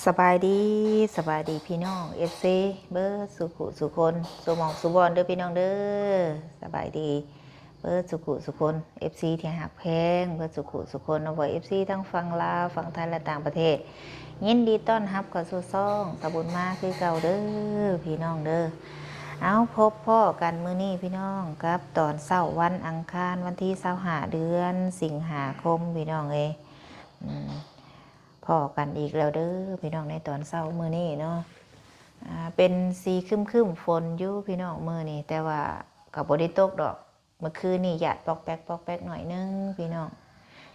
ສະບາຍດີ, ສະບາຍດີພີ່ນ້ອງ ເອັຟຊີ ເບິດສູ່ຜູ້ສູ່ຄົນ, ສູ່ໝ່ອງສູ່ບ່ອນເດີພີ່ນ້ອງເດີ. ສະບາຍດີເບິດສູ່ຜູ້ສູ່ຄົນ ເອັຟຊີ ທີ່ຮັກແພງເບິດສູ່ຜູ້ສູ່ຄົນເນາະ, ບໍ່ວ່າ ເອັຟຊີ ທັງຝັ່ງລາວ, ຝັ່ງໄທ ແລະ ຕ່າງປະເທດ. ຍິນດີຕ້ອນຮັບເຂົ້າສູ່ຊ່ອງສາວບຸນມາຄືເກົ່າເດີພີ່ນ້ອງເດີ. ເອົາ ພົບພໍ້ກັນມື້ນີ້ພີ່ນ້ອງ ກັບຕອນເຊົ້າວັນອັງຄານ ວັນທີຊາວຫ້າ ເດືອນສິງຫາຄົມ ພີ່ນ້ອງເອີຍ. ອືມ ພໍ້ກັນອີກແລ້ວເດີພີ່ນ້ອງ ໃນຕອນເຊົ້າມື້ນີ້ເນາະ. ອ່າ ເປັນສີຄຶ້ມໆ ຝົນຢູ່ພີ່ນ້ອງມື້ນີ້, ແຕ່ວ່າກໍບໍ່ໄດ້ຕົກດອກ. ເມື່ອຄືນນີ້ຫຍາດປອກແປກປອກແປກໜ້ອຍໜຶ່ງພີ່ນ້ອງ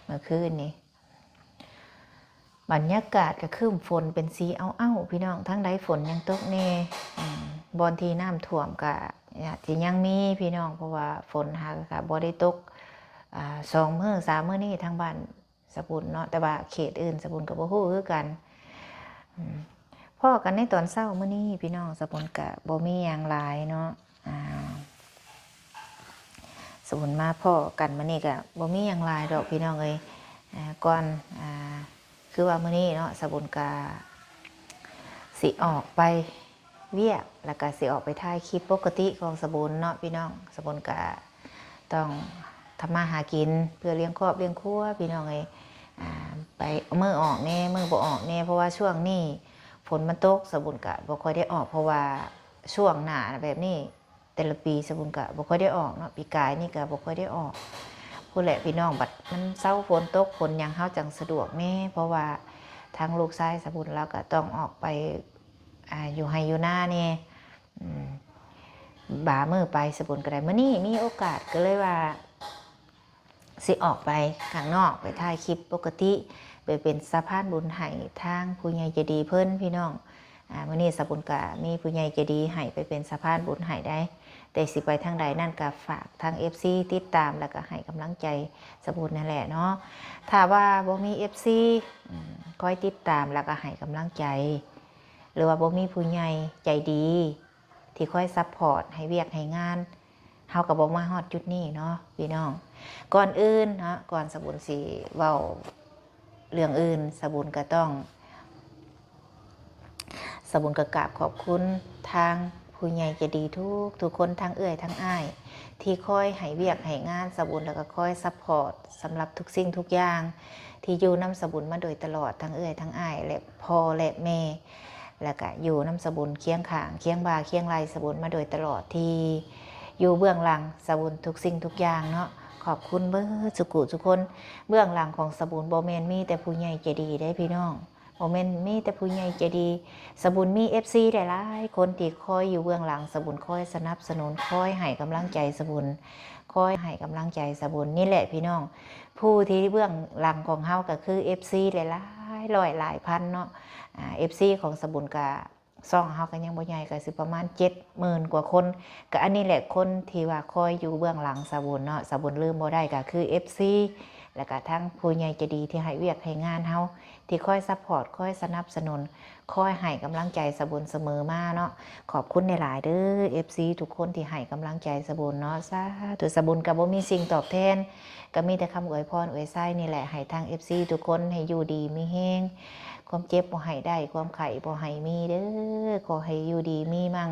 ເມື່ອຄືນນີ້. ບັນຍາກາດກໍຄຶ້ມຝົນເປັນສີເອົ້າໆ ພີ່ນ້ອງ, ທາງໃດຝົນຍັງຕົກແດ່. ອືມ ບ່ອນທີ່ນ້ຳຖ້ວມກໍອາດຊິຍັງມີພີ່ນ້ອງ, ເພາະວ່າຝົນຫາກໍບໍ່ໄດ້ຕົກ ອ່າ ສອງມື້ສາມມື້ນີ້ທາງບ້ານ ສາວບຸນເນາະ, ແຕ່ວ່າເຂດອື່ນສາວບຸນກໍບໍ່ຮູ້ຄືກັນ. ອືມ ພໍ້ກັນໃນຕອນເຊົ້າມື້ນີ້ພີ່ນ້ອງ, ສາວບຸນກໍບໍ່ມີຫຍັງຫຼາຍເນາະ. ອ່າ ສາວບຸນມາພໍ້ກັນມື້ນີ້ກໍບໍ່ມີຫຍັງຫຼາຍດອກພີ່ນ້ອງເອີຍ. ອ່າ ກ່ອນ ອ່າ ຄືວ່າມື້ນີ້ເນາະ ສາວບຸນກໍຊິອອກໄປ ວຽກ ແລ້ວກະຊິອອກໄປຖ່າຍຄລິບປົກກະຕິຂອງສາວບຸນເນາະພີ່ນ້ອງ. ສາວບຸນກະຕ້ອງທຳມາຫາກິນເພື່ອລ້ຽງຄອບລ້ຽງຄົວພີ່ນ້ອງເອີຍ. ອ່າ ໄປມື້ອອກແດ່ ມື້ບໍ່ອອກແດ່ ເພາະວ່າຊ່ວງນີ້ຝົນມັນຕົກ ສາວບຸນກະບໍ່ຄ່ອຍໄດ້ອອກ, ເພາະວ່າຊ່ວງໜ້າແບບນີ້ ແຕ່ລະປີສາວບຸນກະບໍ່ຄ່ອຍໄດ້ອອກເນາະ, ປີກາຍນີ້ກະບໍ່ຄ່ອຍໄດ້ອອກ. ພຸ້ນແຫຼະພີ່ນ້ອງ, ບັດມັນເຊົາຝົນຕົກຝົນຫຍັງ ເຮົາຈັ່ງສະດວກແດ່, ເພາະວ່າທາງລູກຊາຍສາວບຸນລາວກະຕ້ອງອອກໄປ ອ່າ ຢູ່ໄຮ່ຢູ່ນາແດ່ ອືມ ບາງມື້ໄປສາວບຸນກໍໄດ້. ມື້ນີ້ມີໂອກາດກໍເລີຍວ່າຊິອອກໄປຂ້າງນອກ ໄປຖ່າຍຄລິບປົກກະຕິ ໄປເປັນສະພານບຸນໃຫ້ທາງຜູ້ໃຫຍ່ໃຈດີເພິ່ນ ພີ່ນ້ອງ. ອ່າ ມື້ນີ້ສາວບຸນກໍມີຜູ້ໃຫຍ່ໃຈດີໃຫ້ໄປເປັນສະພານບຸນໃຫ້ໄດ້, ແຕ່ຊິໄປທາງໃດນັ້ນກໍຝາກທາງ ເອັຟຊີ ຕິດຕາມ ແລ້ວກໍໃຫ້ກຳລັງໃຈສາວບຸນນັ້ນແຫຼະເນາະ. ຖ້າວ່າບໍ່ມີ ເອັຟຊີ ອືມ ຄອຍຕິດຕາມ ແລ້ວກໍໃຫ້ກຳລັງໃຈ ຫຼືວ່າບໍ່ມີຜູ້ໃຫຍ່ໃຈດີທີ່ຄອຍຊັບພອດໃຫ້ວຽກໃຫ້ງານ ເຮົາກໍບໍ່ມາຮອດຈຸດນີ້ເນາະພີ່ນ້ອງ. ກ່ອນອື່ນເນາະ ກ່ອນສາວບຸນຊິເວົ້າເລື່ອງອື່ນ ສາວບຸນກໍຕ້ອງ ສາວບຸນກໍກາບຂອບຄຸນທາງຜູ້ໃຫຍ່ໃຈດີທຸກໆຄົນ ທັງເອື້ອຍທັງອ້າຍ ທີ່ຄອຍໃຫ້ວຽກໃຫ້ງານສາວບຸນ ແລ້ວກໍຄອຍຊັບພອດສຳລັບທຸກສິ່ງທຸກຢ່າງ ທີ່ຢູ່ນຳສາວບຸນມາໂດຍຕະຫຼອດ ທັງເອື້ອຍທັງອ້າຍ ແລະ ພໍ່ແລະແມ່ ແລ້ວກະຢູ່ນຳສາວບຸນ ຄຽງຂ້າງຄຽງບ່າຄຽງໄຫຼ່ສາວບຸນມາໂດຍຕະຫຼອດ ທີ່ຢູ່ເບື້ອງຫຼັງສາວບຸນທຸກສິ່ງທຸກຢ່າງເນາະ. ຂອບຄຸນເບີດສຸກຸສຸຄົນ. ເບື້ອງຫຼັງຂອງສາວບຸນບໍ່ແມ່ນມີແຕ່ຜູ້ໃຫຍ່ໃຈດີເດ້ພີ່ນ້ອງ, ບໍ່ແມ່ນມີແຕ່ຜູ້ໃຫຍ່ໃຈດີ. ສາວບຸນມີເອັຟຊີຫຼາຍໆຄົນທີ່ຄອຍຢູ່ເບື້ອງຫຼັງສາວບຸນ, ຄອຍສະໜັບສະໜູນ, ຄອຍໃຫ້ກຳລັງໃຈສາວບຸນ, ຄອຍໃຫ້ກຳລັງໃຈສາວບຸນ. ນີ້ແຫຼະພີ່ນ້ອງ, ຜູ້ທີ່ເບື້ອງຫຼັງຂອງເຮົາກໍຄືເອັຟຊີຫຼາຍໆຮ້ອຍຫຼາຍພັນເນາະ. ອ່າ ເອັຟຊີຂອງສາວບຸນກະ ຊ່ອງເຮົາກໍຍັງບໍ່ໃຫຍ່ ກໍຊິປະມານເຈັດໝື່ນກວ່າຄົນ. ກໍອັນນີ້ແຫຼະ ຄົນທີ່ວ່າຄອຍຢູ່ເບື້ອງຫຼັງສາວບຸນເນາະ, ສາວບຸນລືມບໍ່ໄດ້ ກໍຄືເອັຟຊີ ແລ້ວກໍທັງຜູ້ໃຫຍ່ໃຈດີທີ່ໃຫ້ວຽກໃຫ້ງານເຮົາ, ທີ່ຄອຍຊັບພອດ ຄອຍສະໜັບສະໜູນ ຄອຍໃຫ້ກຳລັງໃຈສາວບຸນສະເໝີມາເນາະ. ຂອບຄຸນຫຼາຍໆເດີ ເອັຟຊີທຸກຄົນທີ່ໃຫ້ກຳລັງໃຈສາວບຸນເນາະ. ສາທຸ. ສາວບຸນກໍບໍ່ມີສິ່ງຕອບແທນ, ກໍມີແຕ່ຄຳອວຍພອນອວຍໄຊນີ້ແຫຼະ ໃຫ້ທາງເອັຟຊີທຸກຄົນໃຫ້ຢູ່ດີມີແຮງ, ຄວາມເຈັບບໍ່ໃຫ້ໄດ້, ຄວາມໄຂ້ບໍ່ໃຫ້ມີເດີ. ຂໍໃຫ້ຢູ່ດີມີໝັ່ງ,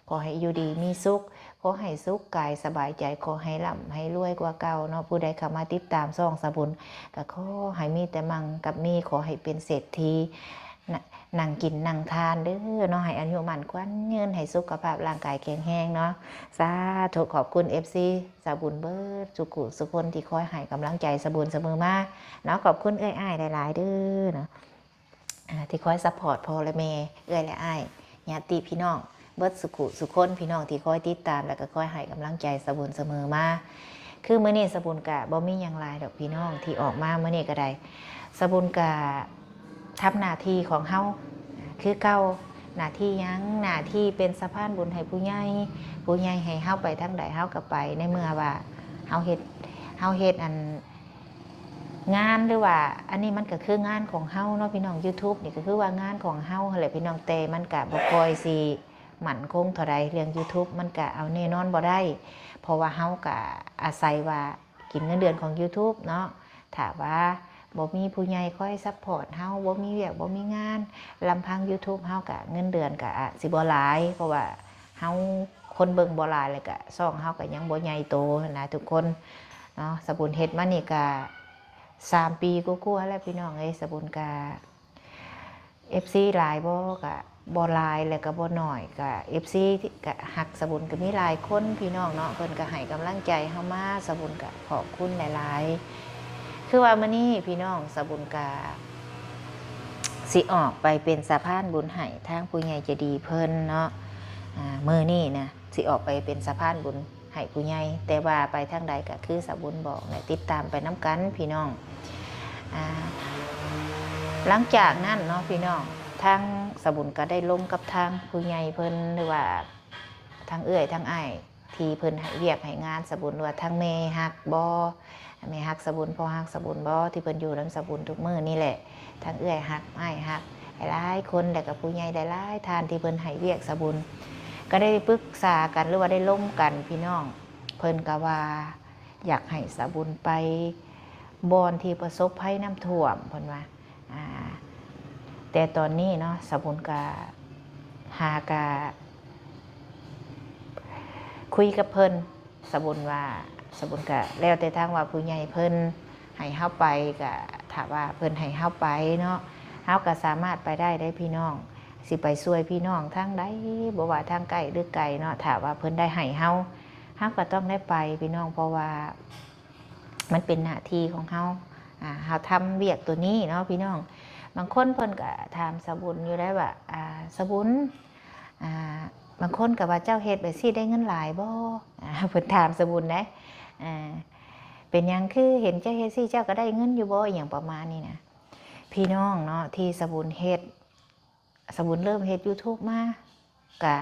ຂໍໃຫ້ຢູ່ດີມີສຸກ, ຂໍໃຫ້ສຸກກາຍສະບາຍໃຈ, ຂໍໃຫ້ລ່ຳໃຫ້ລວຍກວ່າເກົ່າເນາະ. ຜູ້ໃດເຂົ້າມາຕິດຕາມຊ່ອງສາວບຸນ ກໍຂໍໃຫ້ມີແຕ່ໝັ່ງກັບມີ, ຂໍໃຫ້ເປັນເສດຖີ ນ- ນັ່ງກິນນັ່ງທານເດີເນາະ, ໃຫ້ອາຍຸໝັ້ນຂວັນຍືນ, ໃຫ້ສຸຂະພາບຮ່າງກາຍແຂງແຮງເນາະ. ສາທຸ. ຂອບຄຸນເອັຟຊີສາວບຸນເບີດສຸກຸສຸຄົນທີ່ຄອຍໃຫ້ກຳລັງໃຈສາວບຸນສະເໝີມາເນາະ. ຂອບຄຸນເອື້ອຍອ້າຍຫຼາຍໆເດີເນາະ, ອ່າ ທີ່ຄອຍຊັບພອດພໍ່ແລະແມ່, ເອື້ອຍແລະອ້າຍ, ຍາດຕິພີ່ນ້ອງເບີດສຸກຸສຸຄົນ, ພີ່ນ້ອງທີ່ຄອຍຕິດຕາມ ແລະກໍຄອຍໃຫ້ກຳລັງໃຈສາວບຸນສະເໝີມາ. ຄືມື້ນີ້ສາວບຸນກະບໍ່ມີຫຍັງຫຼາຍດອກພີ່ນ້ອງ, ທີ່ອອກມາມື້ນີ້ກໍໄດ້ ສາວບຸນກະ ທຳໜ້າທີ່ຂອງເຮົາຄືເກົ່າ. ໜ້າທີ່ຫຍັງ? ໜ້າທີ່ເປັນສະພານບຸນໃຫ້ຜູ້ໃຫຍ່, ຜູ້ໃຫຍ່ໃຫ້ເຮົາໄປທາງໃດເຮົາກໍໄປ. ໃນເມື່ອວ່າເຮົາເຮັດ ເຮົາເຮັດອັນງານ ຫຼືວ່າອັນນີ້ມັນກໍຄືງານຂອງເຮົາເນາະພີ່ນ້ອງ, ຢູທູບນີ້ກໍຄືວ່າງານຂອງເຮົາຫັ້ນແຫຼະພີ່ນ້ອງ, ແຕ່ມັນກໍບໍ່ຄ່ອຍຊິໝັ້ນຄົງເທົ່າໃດ. ເລື່ອງຢູທູບມັນກໍເອົາແນ່ນອນບໍ່ໄດ້, ເພາະວ່າເຮົາກໍອາໄສວ່າ ກິນເງິນເດືອນຂອງຢູທູບເນາະ. ຖ້າວ່າ ບໍ່ມີຜູ້ໃຫຍ່ຄອຍຊັບພອດເຮົາ ບໍ່ມີວຽກ ບໍ່ມີງານ ລຳພັງຢູທູບເຮົາກະເງິນເດືອນກະອາດຊິບໍ່ຫຼາຍ ເພາະວ່າເຮົາຄົນເບິ່ງບໍ່ຫຼາຍ ແລ້ວກະຊ່ອງເຮົາກະຍັງບໍ່ໃຫຍ່ໂຕຫັ້ນນະທຸກຄົນເນາະ. ສະບຸນເຮັດມານີ້ກະສາມປີກວ່າໆແລ້ວພີ່ນ້ອງເອີຍ. ສະບຸນກະ ເອັຟຊີຫຼາຍບໍ່? ກະບໍ່ຫຼາຍ ແລະກະບໍ່ໜ້ອຍ ກະເອັຟຊີກະຮັກສະບຸນກະມີຫຼາຍຄົນພີ່ນ້ອງເນາະ ເພິ່ນກະໃຫ້ກຳລັງໃຈເຮົາມາ ສະບຸນກະຂອບຄຸນຫຼາຍໆ. ຄືວ່າມື້ນີ້ພີ່ນ້ອງ ສະບຸນກະຊິອອກໄປເປັນສະພານບຸນໃຫ້ທາງຜູ້ໃຫຍ່ໃຈດີເພິ່ນເນາະ. ອາ ມື້ນີ້ນະ ຊິອອກໄປເປັນສະພານບຸນ ໃຫ້ຜູ້ໃຫຍ່ ແຕ່ວ່າໄປທາງໃດກະຄືສະບຸນບອກແຫຼະ ຕິດຕາມໄປນຳກັນພີ່ນ້ອງ. ອາ ຫຼັງຈາກນັ້ນເນາະພີ່ນ້ອງ ທາງສະບຸນກະໄດ້ລົມກັບທາງຜູ້ໃຫຍ່ເພິ່ນ ຫຼືວ່າທາງເອື້ອຍທາງອ້າຍທີ່ເພິ່ນໃຫ້ວຽກໃຫ້ງານສະບຸນ ຫຼືວ່າທາງແມ່ຮັກບໍ່ ແມ່ຮັກສະບຸນ ພໍ່ຮັກສະບຸນບໍ່ ທີ່ເພິ່ນຢູ່ນຳສະບຸນທຸກມື້ນີ້ແຫຼະ. ທັງເອື້ອຍຮັກ ອ້າຍຮັກ ຫຼາຍໆຄົນ ແລ້ວກະຜູ້ໃຫຍ່ຫຼາຍໆທ່ານທີ່ເພິ່ນໃຫ້ວຽກສະບຸນ ກະໄດ້ປຶກສາກັນ ຫຼືວ່າໄດ້ລົມກັນພີ່ນ້ອງ. ເພິ່ນກະວ່າຢາກໃຫ້ສະບຸນໄປບ່ອນທີ່ປະສົບໄພນ້ຳຖ້ວມ ເພິ່ນວ່າ. ອາ ແຕ່ຕອນນີ້ເນາະ ສະບຸນກະຫາກະຄຸຍກັບເພິ່ນ ສະບຸນວ່າ ສະບຸນກະແລ້ວແຕ່ທາງວ່າຜູ້ໃຫຍ່ເພິ່ນໃຫ້ເຮົາໄປ ກະຖ້າວ່າເພິ່ນໃຫ້ເຮົາໄປເນາະ ເຮົາກະສາມາດໄປໄດ້ເດ້ພີ່ນ້ອງ. ຊິໄປຊ່ວຍພີ່ນ້ອງທາງໃດ ບໍ່ວ່າທາງໃກ້ຫຼືໄກເນາະ ຖ້າວ່າເພິ່ນໄດ້ໃຫ້ເຮົາ ເຮົາກະຕ້ອງໄດ້ໄປພີ່ນ້ອງ ເພາະວ່າມັນເປັນໜ້າທີ່ຂອງເຮົາ ອາ ເຮົາທຳວຽກໂຕນີ້ເນາະພີ່ນ້ອງ. ບາງຄົນເພິ່ນກະຖາມສະບຸນຢູ່ໄດ໋ວ່າ ອາ ສະບຸນ ອາ ບາງຄົນກະວ່າ ເຈົ້າເຮັດແບບຊີ້ໄດ້ເງິນຫຼາຍບໍ່? ອາ ເພິ່ນຖາມສະບຸນເດ້ ອາ ເປັນຫຍັງຄືເຫັນເຈົ້າເຮັດຊີ້ ເຈົ້າກະໄດ້ເງິນຢູ່ບໍ່? ອີ່ຫຍັງປະມານນີ້ນະ ພີ່ນ້ອງເນາະ. ທີ່ສະບຸນເຮັດ ສະບຸນເລີ່ມເຮັດຢູທູບມາ ກະ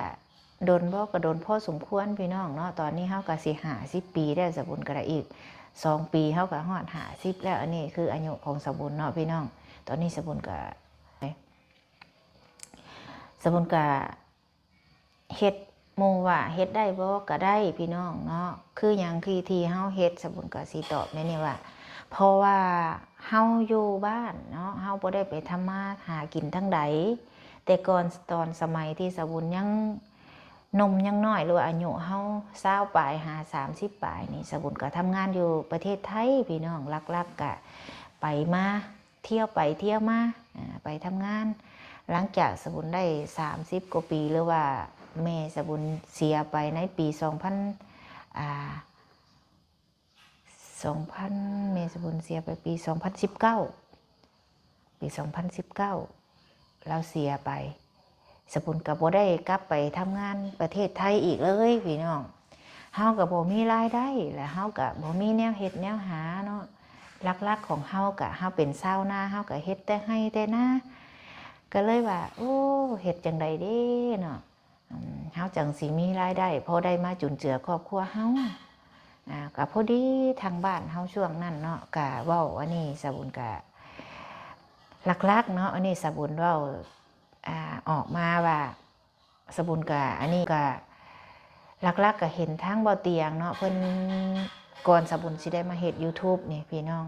ດົນບໍ່? ກະດົນພໍສົມຄວນພີ່ນ້ອງເນາະ. ຕອນນີ້ເຮົາກະຊິຫ້າສິບປີແລ້ວ ສະບຸນກະໄດ້ອີກສອງປີ ເຮົາກະຮອດຫ້າສິບແລ້ວ. ອັນນີ້ຄືອາຍຸຂອງສະບຸນເນາະພີ່ນ້ອງ. ຕອນນີ້ສະບຸນກະ ສະບຸນກະເຮັດ ໝູ່ວ່າເຮັດໄດ້ບໍ່? ກະໄດ້ພີ່ນ້ອງເນາະ. ຄືຫຍັງທີ່ ທີ່ເຮົາເຮັດ? ສະບຸນກະຊິຕອບແນວນີ້ວ່າ ເພາະວ່າເຮົາຢູ່ບ້ານເນາະ ເຮົາບໍ່ໄດ້ໄປທຳມາຫາກິນທາງໃດ. ແຕ່ກ່ອນ ຕອນສະໄໝທີ່ສະບຸນຍັງໜຸ່ມຍັງນ້ອຍ ຫຼືວ່າອາຍຸເຮົາຊາວປາຍຫາສາມສິບປາຍນີ້ ສະບຸນກະທຳງານຢູ່ປະເທດໄທພີ່ນ້ອງ. ຫຼັກໆກະໄປມາ ທ່ຽວໄປທ່ຽວມາ ອາ ໄປທຳງານ. ຫຼັງຈາກສະບຸນໄດ້ສາມສິບກວ່າປີ ຫຼືວ່າແມ່ສະບຸນເສຍໄປໃນປີສອງພັນ ອາ ສອງພັນ ແມ່ສະບຸນເສຍໄປປີສອງພັນສິບເກົ້າ ປີສອງພັນສິບເກົ້າ ລາວເສຍໄປ. ສະບຸນກະບໍ່ໄດ້ກັບໄປທຳງານປະເທດໄທອີກເລີຍພີ່ນ້ອງ. ເຮົາກະບໍ່ມີລາຍໄດ້ ແລະເຮົາກະບໍ່ມີແນວເຮັດແນວຫາເນາະ. ຫຼັກໆຂອງເຮົາກະ ເຮົາເປັນຊາວນາ ເຮົາກະເຮັດແຕ່ໄຮ່ແຕ່ນາ ກະເລີຍວ່າ ໂອ້ ເຮັດຈັ່ງໃດເດເນາະ ອາ ເຮົາຈັ່ງຊິມີລາຍໄດ້ ພໍໄດ້ມາຈຸນເຈືອຄອບຄົວເຮົາ. ອາ ກະພໍດີທາງບ້ານເຮົາຊ່ວງນັ້ນເນາະ ກະເວົ້າ ອັນນີ້ສະບຸນກະ ຫຼັກໆເນາະ ອັນນີ້ສະບຸນເວົ້າ ອາ ອອກມາວ່າ ສະບຸນກະ ອັນນີ້ກະ ຫຼັກໆກະເຫັນທາງເບົາຕຽງເນາະ ເພິ່ນ ກ່ອນສະບຸນຊິໄດ້ມາເຮັດຢູທູບນີ້ພີ່ນ້ອງ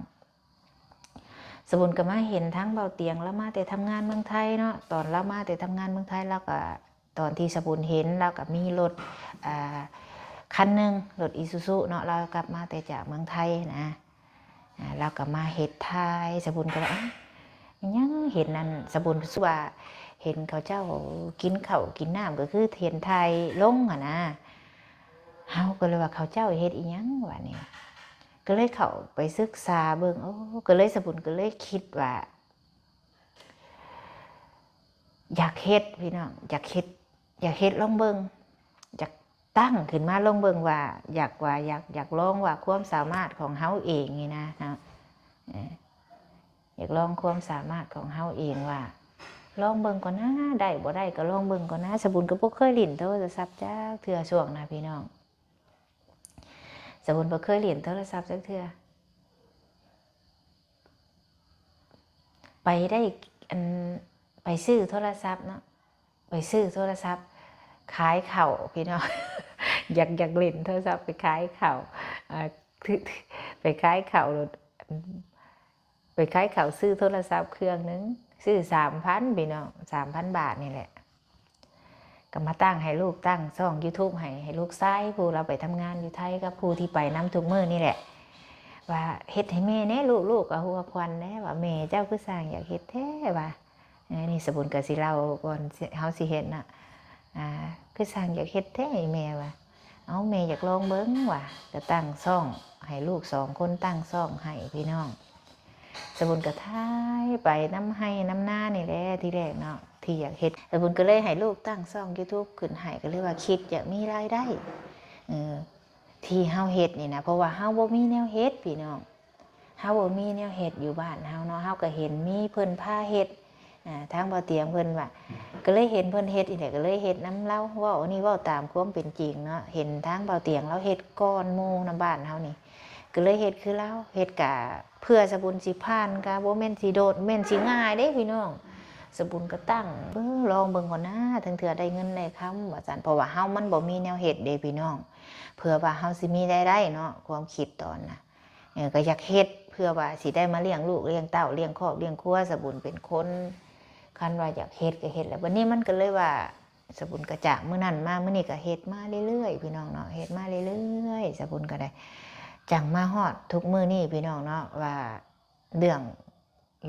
ສະບຸນກະມາເຫັນທາງເບົາຕຽງ ລາວມາແຕ່ທຳງານເມືອງໄທເນາະ. ຕອນລາວມາແຕ່ທຳງານເມືອງໄທ ລາວກະ ຕອນທີ່ສະບຸນເຫັນ ລາວກະມີລົດ ອາ ຄັນໜຶ່ງ ລົດອີຊູຊູເນາະ ລາວກັບມາແຕ່ຈາກເມືອງໄທນະ. ອາ ລາວກະມາເຮັດຖ່າຍ ສະບຸນກະວ່າ ເອົ້າ ອີ່ຫຍັງເຫັນນັ້ນ ສະບຸນຮູ້ສຶກວ່າເຫັນເຂົາເຈົ້າກິນເຂົ້າກິນນ້ຳ ກະຄືເຫັນຖ່າຍລົງຫັ້ນນະ. ເຮົາກະເລີຍວ່າ ເຂົາເຈົ້າເຮັດອີ່ຫຍັງວະນີ້ ກະເລີຍເຂົ້າໄປສຶກສາເບິ່ງ ໂອ້ ກະເລີຍ ສະບຸນກະເລີຍຄິດວ່າ ຢາກເຮັດພີ່ນ້ອງ ຢາກເຮັດ ຢາກເຮັດລອງເບິ່ງ ຢາກຕັ້ງຂຶ້ນມາລອງເບິ່ງວ່າ ຢາກວ່າ ຢາກ ຢາກລອງວ່າຄວາມສາມາດຂອງເຮົາເອງນີ້ນະເນາະ ເອີ ຢາກລອງຄວາມສາມາດຂອງເຮົາເອງວ່າ ລອງເບິ່ງກ່ອນນາ ໄດ້ບໍ່ໄດ້ກະລອງເບິ່ງກ່ອນນາ. ສະບຸນກະບໍ່ເຄີຍຫຼິ້ນໂທລະສັບຈັກເທື່ອຊ່ວງນະພີ່ນ້ອງ ສະບຸນບໍ່ເຄີຍຫຼິ້ນໂທລະສັບຈັກເທື່ອ ໄປໄດ້ ອັນ ໄປຊື້ໂທລະສັບເນາະ ໄປຊື້ໂທລະສັບຂາຍເຂົ້າພີ່ນ້ອງ ຢາກ ຢາກຫຼິ້ນໂທລະສັບໄປຂາຍເຂົ້າ ອາ ໄປຂາຍເຂົ້າ ໂລດ ໄປ ໄປຂາຍເຂົ້າຊື້ໂທລະສັບເຄື່ອງໜຶ່ງ ຊື້ສາມພັນ ພີ່ນ້ອງ ສາມພັນບາດນີ້ແຫຼະ ກໍມາຕັ້ງໃຫ້ລູກ ຕັ້ງຊ່ອງ YouTube ໃຫ້ ໃຫ້ລູກຊາຍ ຜູ້ລາວໄປທຳງານຢູ່ໄທ ກັບຜູ້ທີ່ໄປນຳທຸກມື້ນີ້ແຫຼະ ວ່າເຮັດໃຫ້ແມ່ແດ່ລູກ ລູກກໍຫົວຂວັນແດ່ ວ່າແມ່ເຈົ້າຄືຊ່າງຢາກເຮັດແທ້ວ່າ. ອັນນີ້ສະບຸນກໍຊິເລົ່າກ່ອນ ເຮົາຊິເຮັດນະ ອ່າ ຄືຊ່າງຢາກເຮັດແທ້ແມ່ວ່າ ເອົ້າ ແມ່ຢາກລອງເບິ່ງວ່າ ກໍຕັ້ງຊ່ອງໃຫ້ລູກສອງຄົນ ຕັ້ງຊ່ອງໃຫ້ພີ່ນ້ອງ ສະບຸນກໍຖ່າຍໄປນຳໄຮ່ນຳນານີ້ແຫຼະ ທີແລກເນາະ ທີ່ຢາກເຮັດ ສະບຸນກໍເລີຍໃຫ້ລູກຕັ້ງຊ່ອງ YouTube ຂຶ້ນໃຫ້ ກໍເລີຍວ່າຄິດຢາກມີລາຍໄດ້ ເອີ ທີ່ເຮົາເຮັດນີ້ນະ ເພາະວ່າເຮົາບໍ່ມີແນວເຮັດພີ່ນ້ອງ ເຮົາບໍ່ມີແນວເຮັດຢູ່ບ້ານເຮົາເນາະ ເຮົາກໍເຫັນມີເພິ່ນພາເຮັດ ອ່າ ທາງບ່າວຕຽງເພິ່ນວ່າ ກໍເລີຍເຫັນເພິ່ນເຮັດນີ້ແຫຼະ ກໍເລີຍເຮັດນຳລາວ ເວົ້າອັນນີ້ເວົ້າຕາມຄວາມເປັນຈິງເນາະ ເຫັນທາງບ່າວຕຽງລາວເຮັດກ່ອນໝູ່ນຳບ້ານເຮົານີ້ ກໍເລີຍເຮັດຄືລາວ ເຮັດກະເພື່ອສະບຸນຊິຜ່ານ ກະບໍ່ແມ່ນຊິໂດດ ແມ່ນຊິງ່າຍເດ້ພີ່ນ້ອງ ສະບຸນກໍຕັ້ງ ເອີ ລອງເບິ່ງກ່ອນນາ ເຖິງເທື່ອໄດ້ເງິນໄດ້ຄຳວ່າຊັ້ນ ເພາະວ່າເຮົາມັນບໍ່ມີແນວເຮັດເດ້ພີ່ນ້ອງ ເພື່ອວ່າເຮົາຊິມີລາຍໄດ້ເນາະ ຄວາມຄິດຕອນນະ ເອີ ກໍຢາກເຮັດເພື່ອວ່າຊິໄດ້ມາລ້ຽງລູກລ້ຽງເຕົ້າ ລ້ຽງຄອບລ້ຽງຄົວ ສະບຸນເປັນຄົນ ຄັນວ່າຢາກເຮັດກໍເຮັດແຫຼະ ບັດນີ້ມັນກໍເລີຍວ່າ ສະບຸນກໍຈາກມື້ນັ້ນມາມື້ນີ້ກໍເຮັດມາເລື້ອຍໆ ພີ່ນ້ອງເນາະ ເຮັດມາເລື້ອຍໆ ສະບຸນກໍໄດ້ ຈັ່ງມາຮອດທຸກມື້ນີ້ພີ່ນ້ອງເນາະ ວ່າເລື່ອງ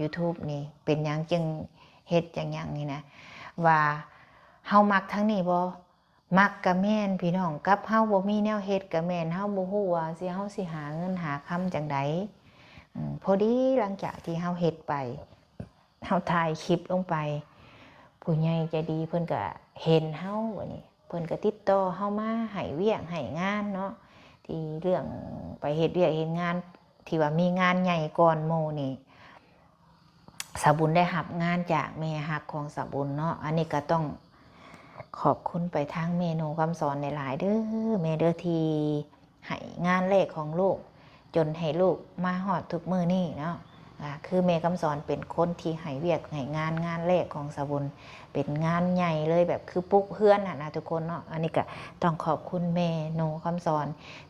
YouTube ນີ້ເປັນຫຍັງຈຶ່ງເຮັດຈັ່ງຫຍັງນີ້ນະ ວ່າເຮົາມັກທາງນີ້ບໍ່ ມັກກະແມ່ນພີ່ນ້ອງ ກັບເຮົາບໍ່ມີແນວເຮັດກະແມ່ນ ເຮົາບໍ່ຮູ້ວ່າຊິ ເຮົາຊິຫາເງິນຫາຄຳຈັ່ງໃດ ອືມ ພໍດີຫຼັງຈາກທີ່ເຮົາເຮັດໄປ ເຮົາຖ່າຍຄລິບລົງໄປ ຜູ້ໃຫຍ່ໃຈດີເພິ່ນກະເຫັນເຮົາ ບາດນີ້ເພິ່ນກະຕິດຕໍ່ເຮົາມາໃຫ້ວຽກໃຫ້ງານເນາະ ທີ່ເລື່ອງໄປເຮັດວຽກເຮັດງານ ທີ່ວ່າມີງານໃຫຍ່ກ່ອນໝູ່ນີ້ ສາວບຸນໄດ້ຮັບງານຈາກແມ່ຮັກຂອງສາວບຸນເນາະ ອັນນີ້ກໍຕ້ອງຂອບຄຸນໄປທາງແມ່ໂນຄຳສອນຫຼາຍໆເດີ້ ແມ່ເດີ້ ທີ່ໃຫ້ງານແລກຂອງລູກ ຈົນໃຫ້ລູກມາຮອດທຸກມື້ນີ້ເນາະ ອ່າ ຄືແມ່ຄຳສອນເປັນຄົນທີ່ໃຫ້ວຽກໃຫ້ງານ ງານແລກຂອງສາວບຸນ ເປັນງານໃຫຍ່ເລີຍ ແບບຄືປຸກເຮືອນຫັ້ນນະທຸກຄົນເນາະ ອັນນີ້ກໍຕ້ອງຂອບຄຸນແມ່ໂນຄຳສອນ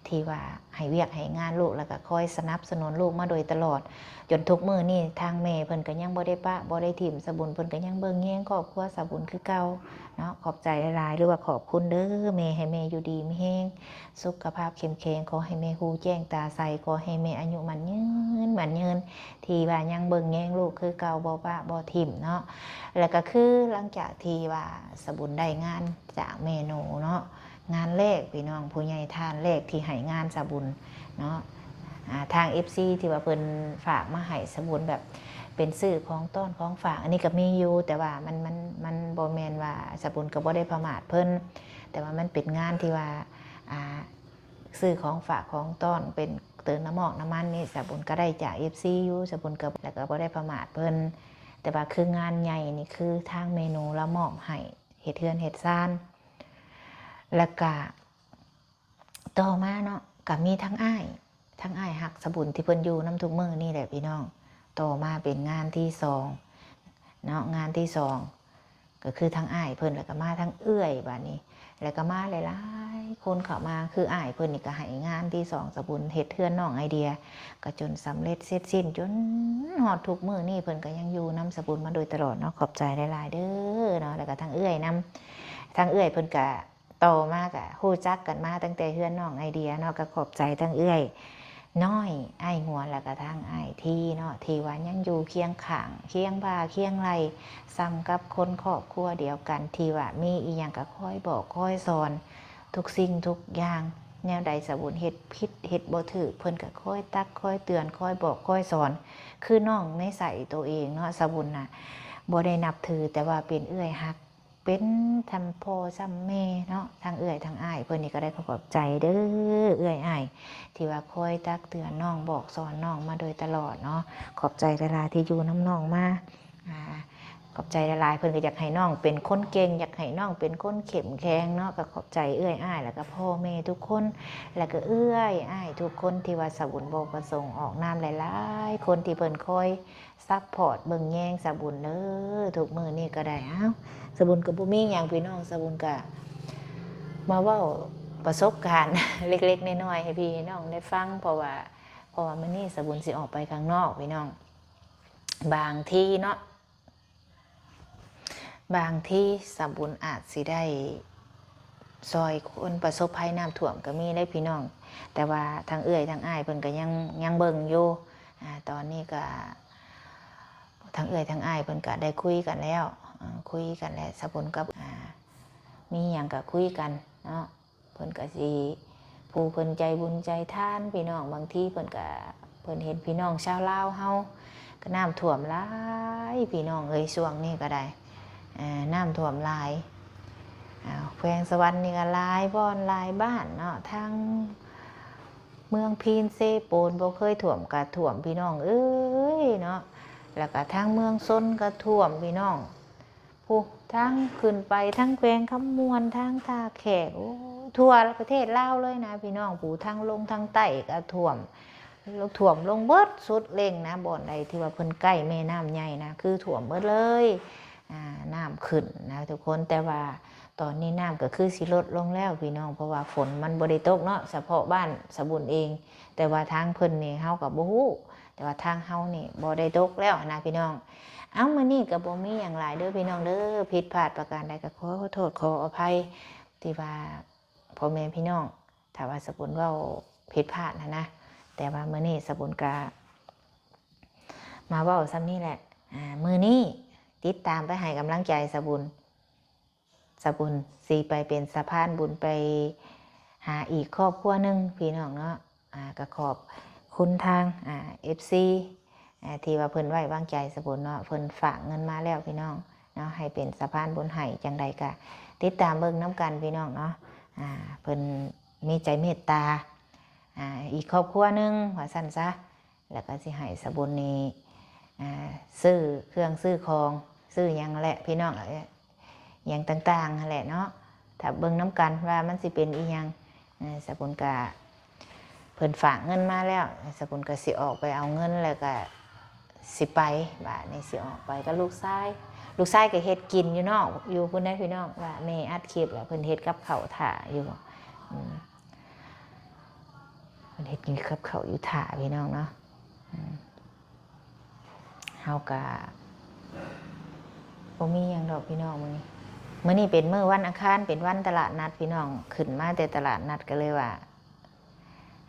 ທີ່ວ່າໃຫ້ວຽກໃຫ້ງານລູກ ແລ້ວກໍຄອຍສະໜັບສະໜູນລູກມາໂດຍຕະຫຼອດ ຈົນທຸກມື້ນີ້ທາງແມ່ເພິ່ນກໍຍັງບໍ່ໄດ້ປະບໍ່ໄດ້ຖິ້ມສາວບຸນ ເພິ່ນກໍຍັງເບິ່ງແຍງຄອບຄົວສາວບຸນຄືເກົ່າເນາະ ຂອບໃຈຫຼາຍໆ ຫຼືວ່າຂອບຄຸນເດີ້ແມ່ ໃຫ້ແມ່ຢູ່ດີມີແຮງ ສຸຂະພາບເຂັ້ມແຂງ ຂໍໃຫ້ແມ່ຫູແຈ້ງຕາໃສ ຂໍໃຫ້ແມ່ອາຍຸໝັ້ນຍືນ ໝັ້ນຍືນ ທີ່ວ່າຍັງເບິ່ງແຍງລູກຄືເກົ່າ ບໍ່ປະບໍ່ຖິ້ມເນາະ ແລ້ວກໍຄືຫຼັງຈາກທີ່ວ່າສາວບຸນໄດ້ງານຈາກແມ່ໂນເນາະ ງານແລກພີ່ນ້ອງ ຜູ້ໃຫຍ່ທ່ານແລກທີ່ໃຫ້ງານສາວບຸນເນາະ ອ່າ ທາງເອັຟຊີທີ່ວ່າເພິ່ນຝາກມາໃຫ້ສາວບຸນ ແບບເປັນຊື້ຂອງຕ້ອນຂອງຝາກ ອັນນີ້ກໍມີຢູ່ ແຕ່ວ່າມັນ ມັນ ມັນບໍ່ແມ່ນວ່າ ສາວບຸນກໍບໍ່ໄດ້ປະໝາດເພິ່ນ ແຕ່ວ່າມັນເປັນງານທີ່ວ່າ ອ່າ ຊື້ຂອງຝາກຂອງຕ້ອນ ເປັນເຕີມນ້ຳໝອກນ້ຳມັນນີ້ ສາວບຸນກໍໄດ້ຈາກເອັຟຊີຢູ່ ສາວບຸນກໍ ແລ້ວກໍບໍ່ໄດ້ປະໝາດເພິ່ນ ແຕ່ວ່າຄືງານໃຫຍ່ນີ້ ຄືທາງແມ່ໂນລາວມອບໃຫ້ເຮັດເຮືອນເຮັດຊານ ແລ້ວກະ ຕໍ່ມາເນາະ ກະມີທັງອ້າຍ ທັງອ້າຍຮັກສາວບຸນທີ່ເພິ່ນຢູ່ນຳທຸກມື້ນີ້ແຫຼະພີ່ນ້ອງ ຕໍ່ມາເປັນງານທີສອງເນາະ ງານທີສອງ ກໍຄືທັງອ້າຍເພິ່ນ ແລ້ວກໍມາທັງເອື້ອຍບາດນີ້ ແລ້ວກໍມາຫຼາຍໆຄົນເຂົ້າມາ ຄືອ້າຍເພິ່ນນີ້ກໍໃຫ້ງານທີສອງສາວບຸນ ເຮັດເຮືອນນ້ອງໄອເດຍ ກໍຈົນສຳເລັດເສັດສິ້ນ ຈົນຮອດທຸກມື້ນີ້ ເພິ່ນກໍຍັງຢູ່ນຳສາວບຸນມາໂດຍຕະຫຼອດເນາະ ຂອບໃຈຫຼາຍໆເດີ້ເນາະ ແລ້ວກໍທັງເອື້ອຍນຳ ທັງເອື້ອຍເພິ່ນກໍ ຕໍ່ມາກະຮູ້ຈັກກັນມາຕັ້ງແຕ່ເຮືອນນ້ອງໄອເດຍເນາະ ກໍຂອບໃຈທັງເອື້ອຍນ້ອຍ ອ້າຍງວນ ແລ້ວກະທັງອ້າຍທີເນາະ ທີ່ວ່າຍັງຢູ່ຄຽງຂ້າງ ຄຽງບ່າຄຽງໄຫຼ່ ສ່ຳກັບຄົນຄອບຄົວດຽວກັນ ທີ່ວ່າມີອີ່ຫຍັງກະຄອຍບອກຄອຍສອນ ທຸກສິ່ງທຸກຢ່າງ ແນວໃດສາວບຸນເຮັດຜິດເຮັດບໍ່ຖືກ ເພິ່ນກະຄອຍຕັກຄອຍເຕືອນ ຄອຍບອກຄອຍສອນ ຄືນ້ອງໃນໃສໂຕເອງເນາະ ສາວບຸນນະ ບໍ່ໄດ້ນັບຖື ແຕ່ວ່າເປັນເອື້ອຍຮັກ ເປັນທັງພໍ່ທັງແມ່ເນາະ ທັງເອື້ອຍທັງອ້າຍ ເພິ່ນນີ້ກໍໄດ້ຂໍຂອບໃຈເດີ້ ເອື້ອຍອ້າຍ ທີ່ວ່າຄອຍຕັກເຕືອນນ້ອງ ບອກສອນນ້ອງມາໂດຍຕະຫຼອດເນາະ ຂອບໃຈຫຼາຍໆທີ່ຢູ່ນຳນ້ອງມາ ອ່າ ຂອບໃຈຫຼາຍໆ ເພິ່ນກໍຢາກໃຫ້ນ້ອງເປັນຄົນເກັ່ງ ຢາກໃຫ້ນ້ອງເປັນຄົນເຂັ້ມແຂງເນາະ ກໍຂອບໃຈເອື້ອຍອ້າຍ ແລ້ວກໍພໍ່ແມ່ທຸກຄົນ ແລ້ວກໍເອື້ອຍອ້າຍທຸກຄົນ ທີ່ວ່າສາວບຸນບໍ່ປະສົງອອກນາມຫຼາຍໆຄົນ ທີ່ເພິ່ນຄອຍ ຊັບພອດເບິ່ງແຍງສາວບຸນເດີ້ ທຸກມື້ນີ້ກໍໄດ້ ອ້າວ ສາວບຸນກໍບໍ່ມີຫຍັງພີ່ນ້ອງ ສາວບຸນກໍມາເວົ້າປະສົບການເລັກໆນ້ອຍໆໃຫ້ພີ່ໃຫ້ນ້ອງໄດ້ຟັງ ເພາະວ່າ ເພາະວ່າມື້ນີ້ສາວບຸນຊິອອກໄປຂ້າງນອກພີ່ນ້ອງ ບາງທີເນາະ ບາງທີສາວບຸນອາດຊິໄດ້ຊ່ອຍຄົນປະສົບໄພນ້ຳຖ້ວມກໍມີເດ້ພີ່ນ້ອງ, ແຕ່ວ່າທັງເອື້ອຍທັງອ້າຍເພິ່ນກໍຍັງ ຍັງເບິ່ງຢູ່. ອາ ຕອນນີ້ກໍທັງເອື້ອຍທັງອ້າຍເພິ່ນກໍໄດ້ຄຸຍກັນແລ້ວ, ອາ ຄຸຍກັນແລ້ວ ສາວບຸນກັບ ອາ ມີຫຍັງກໍຄຸຍກັນເນາະ. ເພິ່ນກໍຊິ ຜູ້ເພິ່ນໃຈບຸນໃຈທານພີ່ນ້ອງ, ບາງທີເພິ່ນກໍ ເພິ່ນເຫັນພີ່ນ້ອງຊາວລາວເຮົາກໍນ້ຳຖ້ວມຫຼາຍພີ່ນ້ອງເອີຍ, ຊ່ວງນີ້ກໍໄດ້ ເອີ ນ້ຳຖ້ວມຫຼາຍ. ອາ ແຂວງສະຫວັນນີ້ກໍຫຼາຍບ່ອນຫຼາຍບ້ານເນາະ, ທາງເມືອງພີນເຊໂປນບໍ່ເຄີຍຖ້ວມກໍຖ້ວມພີ່ນ້ອງເອີຍເນາະ, ແລ້ວກໍທາງເມືອງຊົນກໍຖ້ວມພີ່ນ້ອງ. ຜູ້ທາງຂຶ້ນໄປທາງແຂວງຄຳມ່ວນ ທາງທ່າແຂກ ໂອ້ ທົ່ວປະເທດລາວເລີຍນະພີ່ນ້ອງ, ຜູ້ທາງລົງທາງໃຕ້ກໍຖ້ວມ ຖ້ວມລົງເບິດສຸດເລັ່ງນະ, ບ່ອນໃດທີ່ວ່າເພິ່ນໃກ້ແມ່ນ້ຳໃຫຍ່ນະ ຄືຖ້ວມເບິດເລີຍ. ອາ ນ້ຳຂຶ້ນນະທຸກຄົນ, ແຕ່ວ່າຕອນນີ້ນ້ຳກໍຄືຊິລົດລົງແລ້ວພີ່ນ້ອງ, ເພາະວ່າຝົນມັນບໍ່ໄດ້ຕົກເນາະ, ສະເພາະບ້ານສາວບຸນເອງ, ແຕ່ວ່າທາງເພິ່ນນີ້ເຮົາກໍບໍ່ຮູ້. ແຕ່ວ່າທາງເຮົານີ້ບໍ່ໄດ້ຕົກແລ້ວນະພີ່ນ້ອງ. ເອົ້າ ມື້ນີ້ກໍບໍ່ມີຫຍັງຫຼາຍເດີພີ່ນ້ອງເດີ, ຜິດພາດປະການໃດກໍຂໍໂທດຂໍອະໄພ ທີ່ວ່າພໍ່ແມ່ພີ່ນ້ອງ ຖ້າວ່າສາວບຸນເວົ້າຜິດພາດຫັ້ນນະ, ແຕ່ວ່າມື້ນີ້ສາວບຸນກະມາເວົ້າສ່ຳນີ້ແຫຼະ. ອາ ມື້ນີ້ຕິດຕາມໄປໃຫ້ກຳລັງໃຈສາວບຸນ. ສາວບຸນຊິໄປເປັນສະພານບຸນໄປຫາອີກຄອບຄົວໜຶ່ງພີ່ນ້ອງເນາະ. ອາ ກໍຂອບຄຸນທາງ ອາ ເອັຟຊີ ອາ ທີ່ວ່າເພິ່ນໄວ້ວາງໃຈສາວບຸນເນາະ, ເພິ່ນຝາກເງິນມາແລ້ວພີ່ນ້ອງເນາະ ໃຫ້ເປັນສະພານບຸນໃຫ້. ຈັ່ງໃດກໍຕິດຕາມເບິ່ງນຳກັນພີ່ນ້ອງເນາະ. ອາ ເພິ່ນມີໃຈເມດຕາ ອາ ອີກຄອບຄົວໜຶ່ງວ່າຊັ້ນຊະ. ແລ້ວກໍຊິໃຫ້ສາວບຸນນີ້ ອາ ຊື້ເຄື່ອງຊື້ຂອງ ຊື້ຫຍັງແຫຼະພີ່ນ້ອງເອີຍ, ຫຍັງຕ່າງໆຫັ້ນແຫຼະເນາະ. ຖ້າເບິ່ງນຳກັນວ່າມັນຊິເປັນອີ່ຫຍັງ. ອາ ສາວບຸນກະ ເພິ່ນຝາກເງິນມາແລ້ວ, ສາວບຸນກະຊິອອກໄປເອົາເງິນ ແລ້ວກະຊິໄປ. ບາດນີ້ຊິອອກໄປກັບລູກຊາຍ, ລູກຊາຍກະເຮັດກິນຢູ່ນອກ ຢູ່ພຸ້ນໃດ໋ພີ່ນ້ອງ, ວ່າແມ່ອັດຄລິບແລ້ວ ເພິ່ນເຮັດກັບເຂົ້າຖ້າຢູ່. ອືມ ເພິ່ນເຮັດກິນກັບເຂົ້າຢູ່ຖ້າພີ່ນ້ອງເນາະ. ອືມ ເຮົາກະບໍ່ມີຫຍັງດອກພີ່ນ້ອງມື້ນີ້, ມື້ນີ້ເປັນມື້ວັນອັງຄານ ເປັນວັນຕະຫຼາດນັດພີ່ນ້ອງ, ຂຶ້ນມາແຕ່ຕະຫຼາດນັດກໍເລີຍວ່າ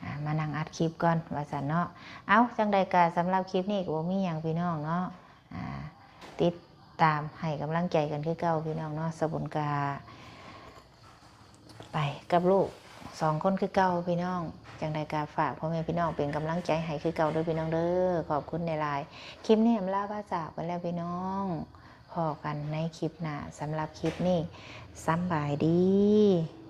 ອາ ມານັ່ງອັດຄລິບກ່ອນວ່າຊັ້ນເນາະ. ເອົ້າ ຈັ່ງໃດກະສຳລັບຄລິບນີ້ກໍບໍ່ມີຫຍັງພີ່ນ້ອງເນາະ, ອາ ຕິດຕາມໃຫ້ກຳລັງໃຈກັນຄືເກົ່າພີ່ນ້ອງເນາະ. ສາວບຸນກະ ໄປກັບລູກສອງຄົນຄືເກົ່າພີ່ນ້ອງ. ຈັ່ງໃດກໍຝາກພໍ່ແມ່ພີ່ນ້ອງເປັນກຳລັງໃຈໃຫ້ຄືເກົ່າເດີພີ່ນ້ອງເດີ. ຂອບຄຸນຫຼາຍໆ. ຄລິບນີ້ອຳລາພາຈາກໄປແລ້ວພີ່ນ້ອງ. ພໍ້ກັນໃນຄລິບໜ້າ. ສຳລັບຄລິບນີ້ ສຳບາຍດີ.